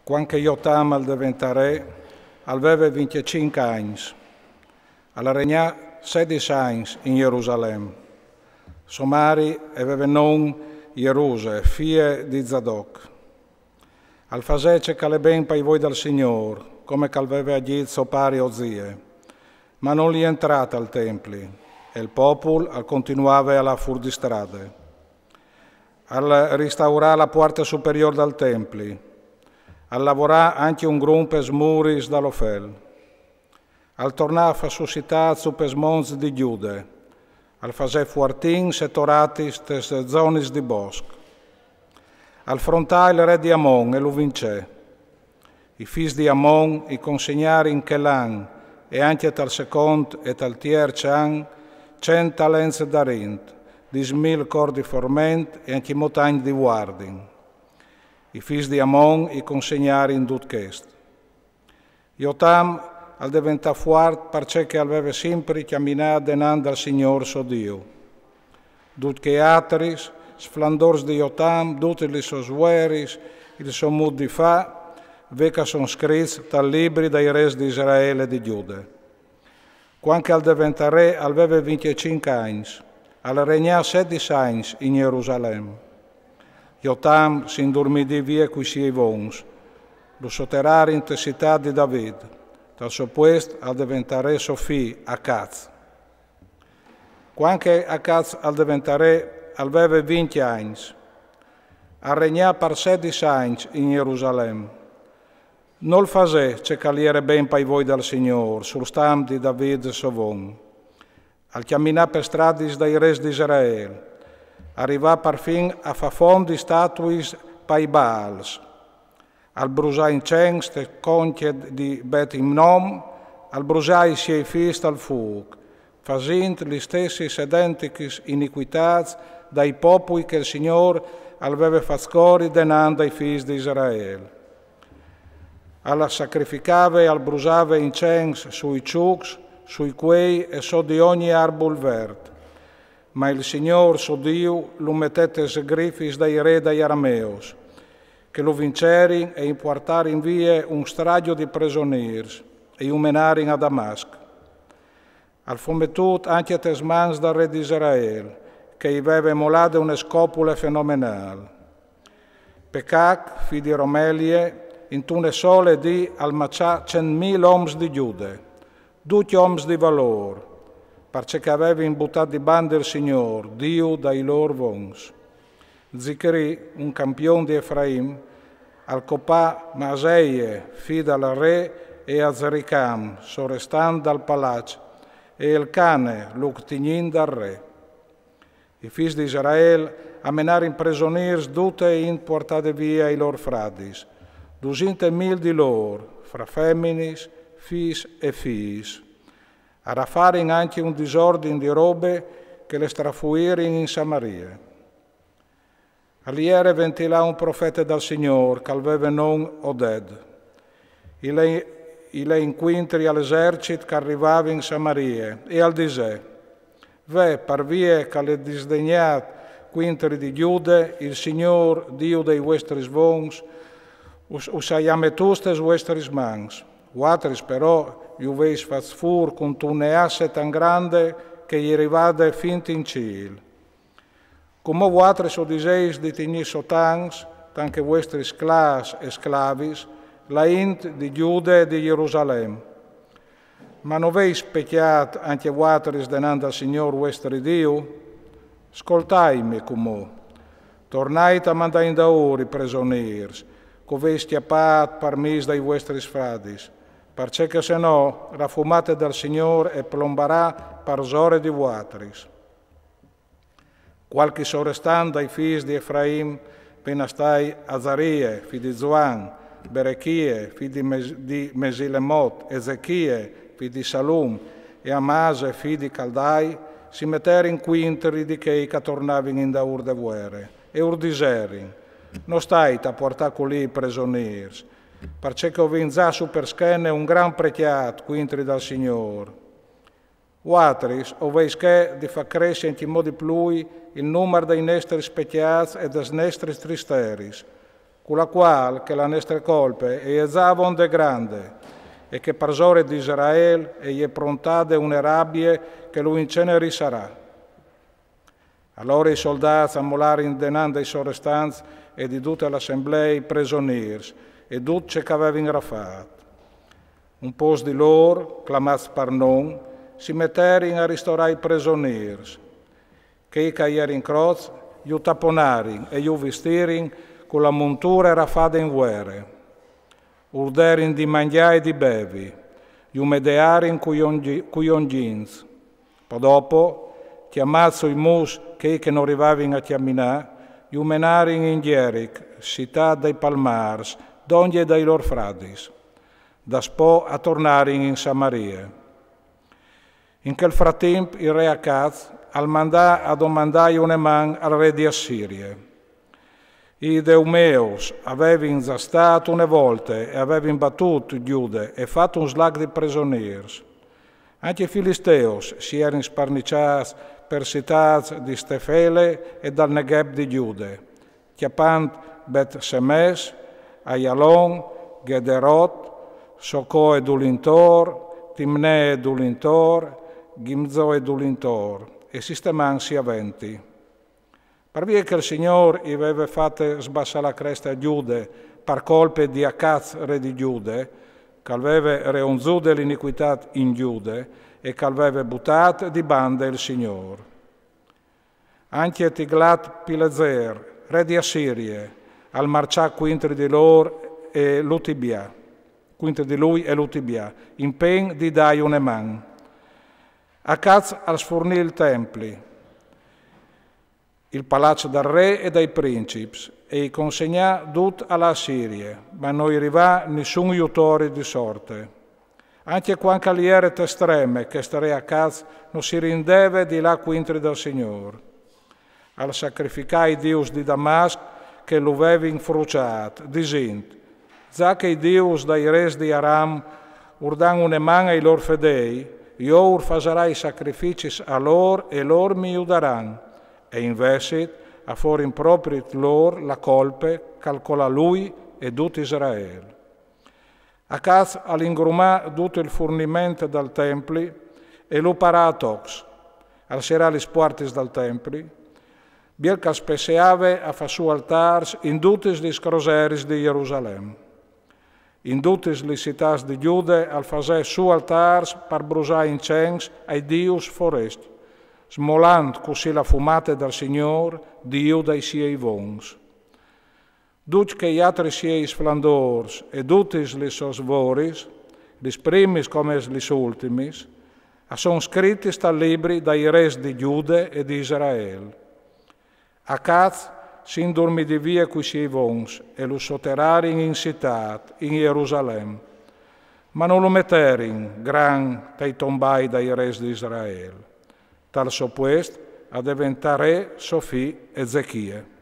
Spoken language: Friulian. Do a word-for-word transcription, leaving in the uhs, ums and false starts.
Cuant che Jotam al deventà re, al veve vincjecinc agns. Al regnà sedis agns in Jerusalem. So mari e veve non Jeruse, fie di Zadok. Al fasè ce che al è ben pai voi dal Signôr, come che al veve agjit so pari Ozie. Ma non al jentrà tal templi, e il popul al continuave a lâ fûr di strade. Al ristaurà la puarte superiôr dal templi. Al lavorà ancje un grum pes muris dal Ofel. Al tornà a fâ sussitâ su pes monts di Gjude. Al fasè fuartins e toratis tes zonis di bosc. Al frontà il re di Amon e lu vincè. I fîs di Amon i consegnarin chel an, e ancje tal secont e tal tierç an, cent talents d'arint, dîs mil cors di forment e ancjemò tancj di vuardin. I fîs di Amon i consegnarin dut chest. Jotam al deventà fuart parcè che al veve simpri cjaminât denant dal Signôr so Diu. Ducj chei altris sflandôrs di Jotam, dutis lis sôs vueris, il so mût di fâ, ve che a son scrits tal libri dai rês di Israel e di Gjude. Cuant che al deventà re al veve vincjecinc agns. Al regnà sedis agns in Jerusalem. Jotam si indurmidì vie cui siei vons. Lu soterarin te citât di David. Tal so puest al deventà re so fi Acaz. Cuant che Acaz al deventà re, al veve vincj agns. Al regnà par sedis agns in Jerusalem. Nol fasè ce che al jere ben pai voi dal Signôr, sul stam di David so von. Al cjaminà pes stradis dai rês di Israel. Al rivà parfin a fâ fondis statuis pai Baals. Al brusà incens te concje di Bet Imnom, al brusà i siei fîs tal fûc, fasint lis stessis e identichis inicuitâts dai popui che il Signôr al veve fat scori denant dai fîs di Israel. Al sacrificave e al brusave incens sui çucs, sui cuei e sot di ogni arbul vert. Ma il Signôr so Diu lu metè tes grifis dai re dai arameos, che lu vincerin e i puartarin vie un strajo di presonîrs e ju menarin a Damasc. Al fo metût ancje tes mans dal re di Israel, che i veve molade une scopule fenomenâl. Pecac, fi di Romelie, intune sole dì al maçà cent mil oms di Gjude, ducj oms di valôr, parcè che a vevin butât di bande il Signôr, Diu dai lôr vons. Zicri, un campion di Efraim, al copà Maaseie, fi dal re, e Azricam, sorestant dal palaç, e Elcane, luctignint dal re. I fîs di Israel a menarin presonîrs dute int puartade vie ai lôr fradis, dusinte mil di lôr, fra feminis, fîs e fiis. A rafarin ancje un disordin di robe che le strafuirin in Samarie. Al jere ventì là un profete dal Signôr, che al veve non Oded. I lè, i lè incuintri al esercit che al rivave in Samarie, e al disè: Ve, par vie che al è disdegnât cuintri di Gjude, il Signôr, Diu dai vuestris vons, us, us aià metûts tes vuestris mans. Vuatris però ju vês fats fûr cuntune asse tant grande che e je rivade fint in cîl. Cumò vuatris o disês di tignî sot ans, tant che vuestris sclâfs e sclavis, la int di Gjude e di Jerusalem. Ma no vês pecjât ancje vuatris denant dal Signôr vuestri Diu? Scoltaitmi cumò. Tornait a mandâ indaûr i presonîrs, che o vês cjapât par mis dai vuestris fradis, parcè che se no la fumate dal Signôr e plombarà parsore di vuatris. Cualchi sorestant dai fîs di Efraim ve nastai Azarie, fi di Zuan, Berechie, fi di Mes-, di Mesilemot, Ezechie, fi di Salum, e Amase, fi di Caldai, si meterin cuintri di chei che a tornavin indaûr de vuere, e ur diserin: No stait a puartâ culì i presonîrs, parcè che o vin za su per schene un gran pecjât cuintri dal Signôr. Vuatris o vês chê di fâ cressi ancjemò di plui il numar dai nestris pecjâts e des nestris tristeris. Cu la qual che la nestre colpe e je za vonde grande, e che parsore di Israel e je prontade une rabie che lu incenerisarà. Alore i soldâts a molarin denant dai sorestants e di dute la assemblée i presonîrs e dut ce che a vevin rafât. Un pôcs di lôr, clamâts par non, si meterin a ristorâ i presonîrs. Chei che a jerin crots, ju taponarin e ju vistirin cu la monture rafade in vuere. Ur derin di mangjâ e di bevi, ju medearin cui ongi-, cui ongjints. Po dopo, cjamâts sui mus chei che no rivavin a cjaminâ, ju menarin in Gjeric, citât dai palmârs, dongje dai lôr fradis. Daspò a tornarin in Samarie. In chel fratimp il re Acaz al mandà a domandâi une man al re di Assirie. I Ideumeus a vevin za stât une volte e a vevin batût Gjude e fat un slac di presonîrs. Ancje i Filisteus si jerin sparniçâts par citâts di Stefele e dal Negheb di Gjude, cjapant Bet-Semes, Aialon, Gederot, Socoe dulintor, Timnee dulintor, Gimzoe dulintor, e sistemantsi a venti. Par vie che il Signôr i veve fate sbassâ la creste a Gjude par colpe di Acaz, re di Gjude, che al veve reonzude l'inicuitât in Gjude e che al veve butât di bande il Signôr. Ancje Tiglat-Pileser, re di Assirie, al marçà cuintri di lôr e lu tibià, cuintri di lui e lu tibià, in pen di dâi une man. Acaz al sfurnì il templi, il palaç dal re e dai princips, e i consegnà dut a la Assirie, ma no i rivà nissun jutori di sorte. Ancje cuant che al jere te streme, chest re Acaz no si rindeve di lâ cuintri dal Signôr. Al sacrificà i dius di Damasc che lu vevin fruçât, disint: Za che i dius dai rês di Aram ur dan une man ai lôr fedei, jo ur fasarai sacrificis a lôr e lôr mi judaran. E invezit a forin propit lôr la colpe che al colà lui e dut Israel. Acaz al ingrumà dut il furniment dal templi e lu parà a tocs. Al sierà lis puartis dal templi, biel che al spesseave a fâ sù altârs in dutis lis croseris di Jerusalem. In dutis lis citâts di Gjude al fasè sù altârs par brusâ incens ai dius forescj, smolant cussì la fumate dal Signôr, Diu dai siei vons. Ducj chei altris siei sflandôrs e dutis lis sôs voris, lis primis come lis ultimis, a son scritis tal libri dai rês di Gjude e di Israel. Acaz si indurmidì vie cui siei vons e lu soterarin in citât, in Jerusalem. Ma no lu meterin grant tai tombai dai rês di Israel. Tal so puest a deventà re so fi Ezechie.